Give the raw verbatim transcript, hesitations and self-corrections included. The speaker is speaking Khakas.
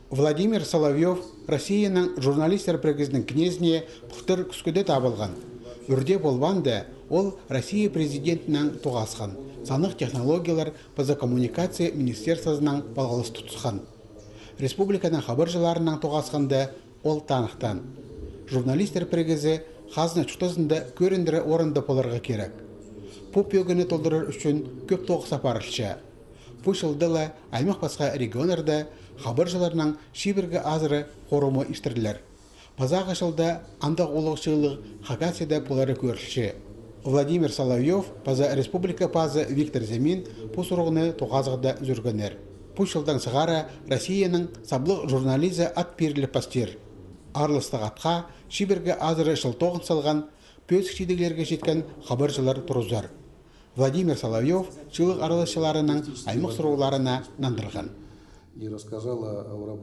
Владимир Соловьёв Россияның журналистер пірігізінің кнезіне пылтыр кӱскӱде табылған. Ӱрде полбаанда, ол Россия президентінең тоғасхан, саннығ технологиялар паза коммуникация министерствозынаң палғалыс тутысхан. Республиканың хабарҷыларынаң тоғасханда, ол таныхтаан: журналистер пірігізі хазна чуртазында кӧріндіре орында поларға кирек. Пу пӧгіні толдырар ӱчӱн кӧп тоғыс апарылча. Пу чылда ла аймах-пасха регионнарда хабарҷыларның чибіргі азыра хорумы иртірілер. Пазағы чылда андағ улуғ чыылығ Хакасияда полары кӧрілче. Владимир Соловьёв паза республика пазы Виктор Зямин пу сурығны тоғазығда ӱзӱргеннер. Пу чылдаң сығара Россияның саблығ журнализі ат пиріліп пастир. Араластығ атха чибіргі азыра чыл тоғын салған, пӧзік чидіглерге читкен хабарҷылар турызар. Владимир Соловьёв чыылығ араласчыларынаң аймах сурығларына нандырған. И рассказала о работе.